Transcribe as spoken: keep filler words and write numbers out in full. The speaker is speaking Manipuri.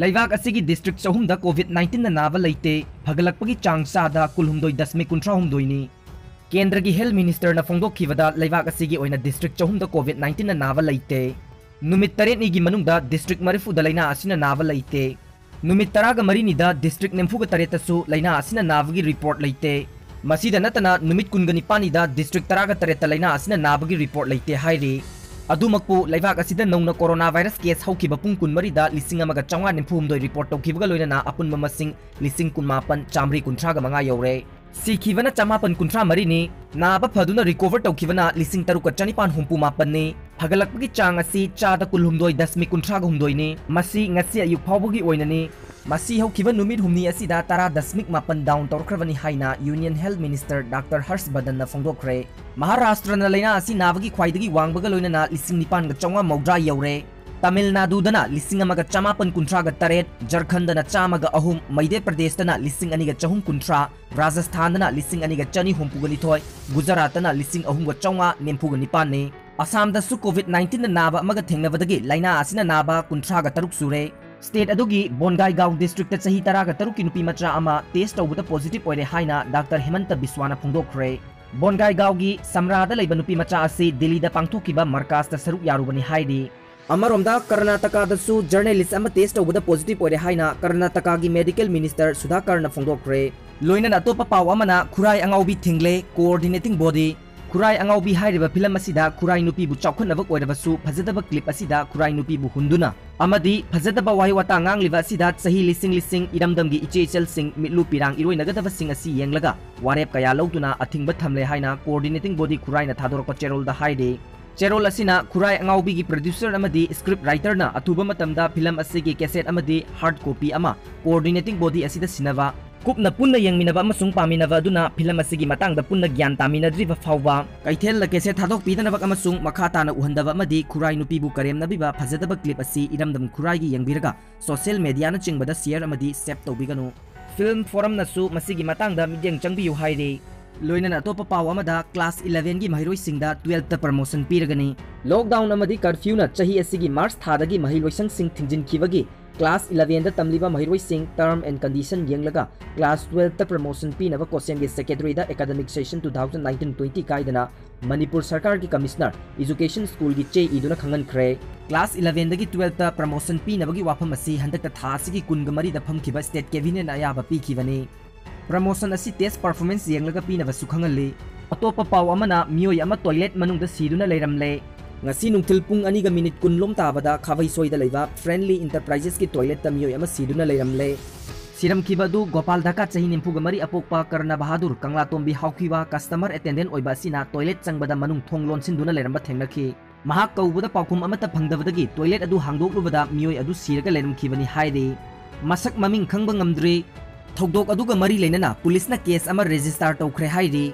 ꯂꯩꯕꯥꯛ ꯑꯁꯤꯒꯤ district ꯆꯍꯨꯝꯗ COVID nineteen ꯅ ꯅꯥꯕ ꯂꯩꯇꯦ꯫ ꯐꯒꯠꯂꯛꯄꯒꯤ ꯆꯥꯡ ꯆꯥꯗ ꯀꯨꯜꯍꯨꯝꯗꯣꯏ ꯗꯁꯃꯤꯛ ꯀꯨꯟꯊ꯭ꯔꯥꯍꯨꯝꯗꯣꯏꯅꯤ꯫ ꯀꯦꯟꯗ꯭ꯔꯒꯤ health minister ꯅ ꯐꯣꯡꯗꯣꯛꯈꯤꯕꯗ, ꯂꯩꯕꯥꯛ ꯑꯁꯤꯒꯤ ꯑꯣꯏꯅ district ꯆꯍꯨꯝꯗ COVID nineteen ꯅ ꯅꯥꯕ ꯂꯩꯇꯦ꯫ ꯅꯨꯃꯤꯠ ꯇꯔꯦꯠꯅꯤꯒꯤ ꯃꯅꯨꯡꯗ district ꯃꯔꯤꯐꯨꯗ ꯂꯩꯅꯥ ꯑꯁꯤꯅ ꯅꯥꯕ ꯂꯩꯇꯦ꯫ ꯅꯨꯃꯤꯠ ꯇꯔꯥꯒ ꯃꯔꯤꯅꯤꯗ district ꯅꯤꯝꯐꯨꯒ ꯇꯔꯦꯠꯇꯁꯨ ꯂꯩꯅꯥ ꯑꯁꯤꯅ ꯅꯥꯕꯒꯤ report ꯂꯩꯇꯦ꯫ ꯃꯁꯤꯗ ꯅꯠꯇꯅ, ꯅꯨꯃꯤꯠ ꯀꯨꯟꯒ ꯅꯤꯄꯥꯟꯅꯤꯗ district ꯇꯔꯥꯒ ꯇꯔꯦꯠꯇ ꯂꯩꯅꯥ ꯑꯁꯤꯅ ꯅꯥꯕꯒꯤ report ꯂꯩꯇꯦ ꯍꯥꯏꯔꯤ꯫ ꯑꯗꯨꯃꯛꯄꯨ, ꯂꯩꯕꯥꯛ ꯑꯁꯤꯗ ꯅꯧꯅ coronavirus case ꯍꯧꯈꯤꯕ ꯄꯨꯡ ꯀꯨꯟꯃꯔꯤꯗ ꯂꯤꯁꯤꯡ ꯑꯃꯒ ꯆꯥꯝꯃꯉꯥ ꯅꯤꯐꯨ ꯍꯨꯝꯗꯣꯏ report ꯇꯧꯈꯤꯕꯒ ꯂꯣꯏꯅꯅ ꯑꯄꯨꯟꯕ ꯃꯁꯤꯡ ꯂꯤꯁꯤꯡ ꯀꯨꯟꯃꯥꯄꯟ ꯆꯥꯝꯃꯔꯤ ꯀꯨꯟꯊ꯭ꯔꯥꯒ ꯃꯉꯥ ꯌꯧꯔꯦ꯫ ꯁꯤꯈꯤꯕꯅ ꯆꯃꯥꯄꯟ ꯀꯨꯟꯊ꯭ꯔꯥ ꯃꯔꯤꯅꯤ, ꯅꯥꯕ ꯐꯗꯨꯅ recover ꯇꯧꯈꯤꯕꯅ ꯂꯤꯁꯤꯡ ꯇꯔꯨꯛꯀ ꯆꯅꯤꯄꯥꯟ ꯍꯨꯝꯐꯨ ꯃꯥꯄꯟꯅꯤ꯫ ꯐꯒꯠꯂꯛꯄꯒꯤ ꯆꯥꯡ ꯑꯁꯤ ꯆꯥꯗ ꯀꯨꯜꯍꯨꯝꯗꯣꯏ ꯗꯁꯃꯤꯛ ꯀꯨꯟꯊ꯭ꯔꯥꯒ ꯍꯨꯝꯗꯣꯏꯅꯤ꯫ ꯃꯁꯤ ꯉꯁꯤ ꯑꯌꯨꯛ ꯐꯥꯎꯕꯒꯤ ꯑꯣꯏꯅꯅꯤ꯫ ꯃꯁꯤ ꯍꯧꯈꯤꯕ ꯅꯨꯃꯤꯠ ꯍꯨꯝꯅꯤ ꯑꯁꯤꯗ ꯇꯔꯥ ꯗꯁꯃꯤꯛ ꯃꯥꯄꯟ down ꯇꯧꯔꯛꯈ꯭ꯔꯕꯅꯤ ꯍꯥꯏꯅ Union Health Minister Doctor ꯍꯔꯁ ꯕꯔꯙꯟꯅ ꯐꯣꯡꯗꯣꯛꯈ꯭ꯔꯦ꯫ ꯃꯍꯥꯔꯥꯁꯇ꯭ꯔꯅ ꯂꯩꯅꯥ ꯑꯁꯤ ꯅꯥꯕꯒꯤ ꯈ꯭ꯋꯥꯏꯗꯒꯤ ꯋꯥꯡꯕꯒ ꯂꯣꯏꯅꯅ ꯂꯤꯁꯤꯡ ꯅꯤꯄꯥꯟꯒ ꯆꯥꯝꯃꯉꯥ ꯃꯧꯗ꯭ꯔꯥ ꯌꯧꯔꯦ꯫ ꯇꯥꯃꯤꯜ ꯅꯥꯗꯨꯗꯅ ꯂꯤꯁꯤꯡ ꯑꯃꯒ ꯆꯃꯥꯄꯟ ꯀꯨꯟꯊ꯭ꯔꯥꯒ ꯇꯔꯦꯠ, ꯖꯔꯈꯟꯗꯅ ꯆꯥꯝꯃꯒ ꯑꯍꯨꯝ, ꯃꯩꯙ꯭ꯌ ꯄ꯭ꯔꯗꯦꯁꯇꯅ ꯂꯤꯁꯤꯡ ꯑꯅꯤꯒ ꯆꯍꯨꯝ ꯀꯨꯟꯊ꯭ꯔꯥ, ꯔꯥꯖꯁꯊꯥꯟꯗꯅ ꯂꯤꯁꯤꯡ ꯑꯅꯤꯒ ꯆꯅꯤ ꯍꯨꯝꯐꯨꯒ ꯅꯤꯊꯣꯏ, ꯒꯨꯖꯔꯥꯠꯇꯅ ꯂꯤꯁꯤꯡ ꯑꯍꯨꯝꯒ ꯆꯥꯝꯃꯉꯥ ꯅꯤꯐꯨꯒ ꯅꯤꯄꯥꯟꯅꯤ꯫ ꯑꯁꯥꯝꯗꯁꯨ COVID nineteen ꯅ ꯅꯥꯕ ꯑꯃꯒ ꯊꯦꯡꯅꯕꯗꯒꯤ ꯂꯥꯏꯅꯥ ꯑꯁꯤꯅ ꯅꯥꯕ ꯀꯨꯟꯊ꯭ꯔꯥꯒ ꯇꯔꯨꯛ ꯁꯨꯔꯦ꯫ State ꯑꯗꯨꯒꯤ ꯕꯣꯟꯒꯥꯏꯒꯥꯎ district ꯇ ꯆꯍꯤ ꯇꯔꯥꯒ ꯇꯔꯨꯛꯀꯤ ꯅꯨꯄꯤ ꯃꯆꯥ ꯑꯃ test ꯇꯧꯕꯗ positive ꯑꯣꯏꯔꯦ ꯍꯥꯏꯅ Doctor ꯍꯦꯃꯟꯇ ꯕꯤꯁ꯭ꯋꯥꯅ ꯐꯣꯡꯗꯣꯛꯈ꯭ꯔꯦ꯫ ꯕꯣꯟꯒꯥꯏꯒꯥꯎꯒꯤ ꯁꯝꯔꯥꯗ ꯂꯩꯕ ꯅꯨꯄꯤ ꯃꯆꯥ ꯑꯁꯤ ꯗꯤꯜꯂꯤꯗ ꯄꯥꯡꯊꯣꯛꯈꯤꯕ ꯃꯔꯀꯥꯖꯇ ꯁꯔꯨꯛ ꯌꯥꯔꯨꯕꯅꯤ ꯍꯥꯏꯔꯤ꯫ ꯑꯃꯔꯣꯝꯗ, ꯀꯔꯅꯥꯇꯀꯥꯗꯁꯨ journalist ꯑꯃ test ꯇꯧꯕꯗ positive ꯑꯣꯏꯔꯦ ꯍꯥꯏꯅ ꯀꯔꯅꯥꯇꯀꯥꯒꯤ medical minister ꯁꯨꯙꯥꯀꯔꯅ ꯐꯣꯡꯗꯣꯛꯈ꯭ꯔꯦ꯫ ꯂꯣꯏꯅꯅ ꯑꯇꯣꯞꯄ ꯄꯥꯎ ꯑꯃꯅ, ꯈꯨꯔꯥꯏ ꯑꯉꯥꯎꯕꯤ ꯊꯤꯡꯂꯦ coordinating body꯫ ꯈꯨꯔꯥꯏ ꯑꯉꯥꯎꯕꯤ ꯍꯥꯏꯔꯤꯕ film ꯑꯁꯤꯗ ꯈꯨꯔꯥꯏ ꯅꯨꯄꯤꯕꯨ ꯆꯥꯎꯈꯠꯅꯕ ꯑꯣꯏꯔꯕꯁꯨ, ꯐꯖꯗꯕ clip ꯑꯁꯤꯗ ꯈꯨꯔꯥꯏ ꯅꯨꯄꯤꯕꯨ ꯍꯨꯟꯗꯨꯅ ꯑꯃꯗꯤ ꯐꯖꯗꯕ ꯋꯥꯍꯩ ꯋꯥꯇꯥ ꯉꯥꯡꯂꯤꯕ ꯑꯁꯤꯗ ꯆꯍꯤ ꯂꯤꯁꯤꯡ ꯂꯤꯁꯤꯡ ꯏꯔꯝꯗꯝꯒꯤ ꯏꯆꯦ ꯏꯆꯜꯁꯤꯡ ꯃꯤꯠꯂꯨ ꯄꯤꯔꯥꯡ ꯏꯔꯣꯏꯅꯒꯗꯕꯁꯤꯡ ꯑꯁꯤ ꯌꯦꯡꯂꯒ ꯋꯥꯔꯦꯞ ꯀꯌꯥ ꯂꯧꯗꯨꯅ ꯑꯊꯤꯡꯕ ꯊꯝꯂꯦ ꯍꯥꯏꯅ coordinating body ꯈꯨꯔꯥꯏꯅ ꯊꯥꯗꯣꯔꯛꯄ ꯆꯦꯔꯣꯜꯗ ꯍꯥꯏꯔꯤ꯫ ꯆꯦꯔꯣꯜ ꯑꯁꯤꯅ ꯈꯨꯔꯥꯏ ꯑꯉꯥꯎꯕꯤꯒꯤ producer ꯑꯃꯗꯤ script writer ꯅ ꯑꯊꯨꯕ ꯃꯇꯝꯗ film ꯑꯁꯤꯒꯤ cassette ꯑꯃꯗꯤ hard copy ꯑꯃ coordinating body ꯑꯁꯤꯗ ꯁꯤꯟꯅꯕ, ꯀꯨꯞꯅ ꯄꯨꯟꯅ ꯌꯦꯡꯃꯤꯟꯅꯕ ꯑꯃꯁꯨꯡ ꯄꯥꯃꯤꯟꯅꯕ ꯑꯗꯨꯅ film ꯑꯁꯤꯒꯤ ꯃꯇꯥꯡꯗ ꯄꯨꯟꯅ ꯒ꯭ꯌꯥꯟ ꯇꯥꯃꯤꯟꯅꯗ꯭ꯔꯤꯕ ꯐꯥꯎꯕ ꯀꯩꯊꯦꯜꯗ cassette ꯊꯥꯗꯣꯛꯄꯤꯗꯅꯕ ꯑꯃꯁꯨꯡ ꯃꯈꯥ ꯇꯥꯅ ꯎꯍꯟꯗꯕ ꯑꯃꯗꯤ ꯈꯨꯔꯥꯏ ꯅꯨꯄꯤꯕꯨ ꯀꯔꯦꯝꯅꯕꯤꯕ ꯐꯖꯗꯕ clip ꯑꯁꯤ ꯏꯔꯝꯗꯝ ꯈꯨꯔꯥꯏꯒꯤ ꯌꯦꯡꯕꯤꯔꯒ social media ꯅꯆꯤꯡꯕꯗ share ꯑꯃꯗꯤ save ꯇꯧꯕꯤꯒꯅꯨ꯫ Film Forum ꯅꯁꯨ ꯃꯁꯤꯒꯤ ꯃꯇꯥꯡꯗ ꯃꯤꯠꯌꯦꯡ ꯆꯪꯕꯤꯌꯨ ꯍꯥꯏꯔꯤ꯫ ꯂꯣꯏꯅꯅ ꯑꯇꯣꯞꯄ ꯄꯥꯎ ꯑꯃꯗ, class eleven ꯒꯤ ꯃꯍꯩꯔꯣꯏꯁꯤꯡꯗ twelve ꯇ promotion ꯄꯤꯔꯒꯅꯤ꯫ Lockdown ꯑꯃꯗꯤ curfew ꯅ ꯆꯍꯤ ꯑꯁꯤꯒꯤ March ꯊꯥꯗꯒꯤ ꯃꯍꯩꯂꯣꯏꯁꯪꯁꯤꯡ ꯊꯤꯡꯖꯤꯟꯈꯤꯕꯒꯤ Class elevenꯗ ꯇꯝꯂꯤꯕ ꯃꯍꯩꯔꯣꯏꯁꯤꯡ term and condition ꯌꯦꯡꯂꯒ class twelveꯇ promotion ꯄꯤꯅꯕ COHSEMꯒꯤ secretaryꯗ academic session two thousand nineteen twenty ꯀꯥꯏꯗꯅ ꯃꯅꯤꯄꯨꯔ ꯁꯔꯀꯥꯔꯒꯤ commissioner education schoolꯒꯤ ꯆꯦ ꯏꯗꯨꯅ ꯈꯪꯍꯟꯈ꯭ꯔꯦ꯫ Class elevenꯗꯒꯤ twelveꯇ promotion ꯄꯤꯅꯕꯒꯤ ꯋꯥꯐꯝ ꯑꯁꯤ ꯍꯟꯗꯛꯇ ꯊꯥ ꯑꯁꯤꯒꯤ ꯀꯨꯟꯒ ꯃꯔꯤꯗ ꯐꯝꯈꯤꯕ state cabinetꯅ ꯑꯌꯥꯕ ꯄꯤꯈꯤꯕꯅꯤ꯫ Promotion ꯑꯁꯤ test performance ꯌꯦꯡꯂꯒ ꯄꯤꯅꯕꯁꯨ ꯈꯪꯍꯜꯂꯤ꯫ ꯑꯇꯣꯞꯄ ꯄꯥꯎ ꯑꯃꯅ, ꯃꯤꯑꯣꯏ ꯑꯃ toilet ꯃꯅꯨꯡꯗ ꯁꯤꯗꯨꯅ ꯂꯩꯔꯝꯂꯦ꯫ ꯉꯁꯤ ꯅꯨꯡꯊꯤꯜ ꯄꯨꯡ ꯑꯅꯤꯒ minute ꯀꯨꯟ ꯂꯣꯝ ꯇꯥꯕꯗ ꯈꯥꯕꯩꯁꯣꯏꯗ ꯂꯩꯕ Friendly Enterprisesꯀꯤ toiletꯇ ꯃꯤꯑꯣꯏ ꯑꯃ ꯁꯤꯗꯨꯅ ꯂꯩꯔꯝꯂꯦ꯫ ꯁꯤꯔꯝꯈꯤꯕ ꯑꯗꯨ ꯒꯣꯄꯥꯜ ꯙꯥꯀꯥ, ꯆꯍꯤ ꯅꯤꯐꯨꯒ ꯃꯔꯤ, ꯑꯄꯣꯛꯄ ꯀꯔꯅ ꯕꯍꯥꯗꯨꯔ, ꯀꯪꯂꯥꯇꯣꯝꯕꯤ ꯍꯥꯎꯈꯤꯕ customer attendant ꯑꯣꯏꯕ ꯑꯁꯤꯅ toilet ꯆꯪꯕꯗ ꯃꯅꯨꯡ ꯊꯣꯡ ꯂꯣꯟꯁꯤꯟꯗꯨꯅ ꯂꯩꯔꯝꯕ ꯊꯦꯡꯅꯈꯤ꯫ ꯃꯍꯥꯛ ꯀꯧꯕꯗ ꯄꯥꯎꯈꯨꯝ ꯑꯃꯠꯇ ꯐꯪꯗꯕꯗꯒꯤ toilet ꯑꯗꯨ ꯍꯥꯡꯗꯣꯛꯂꯨꯕꯗ ꯃꯤꯑꯣꯏ ꯑꯗꯨ ꯁꯤꯔꯒ ꯂꯩꯔꯝꯈꯤꯕꯅꯤ ꯍꯥꯏꯔꯤ꯫ ꯃꯁꯛ ꯃꯃꯤꯡ ꯈꯪꯕ ꯉꯝꯗ꯭ꯔꯤ꯫ ꯊꯧꯗꯣꯛ ꯑꯗꯨꯒ ꯃꯔꯤ ꯂꯩꯅꯅ ꯄꯨꯂꯤꯁꯅ case ꯑꯃ register ꯇꯧꯈ꯭ꯔꯦ ꯍꯥꯏꯔꯤ꯫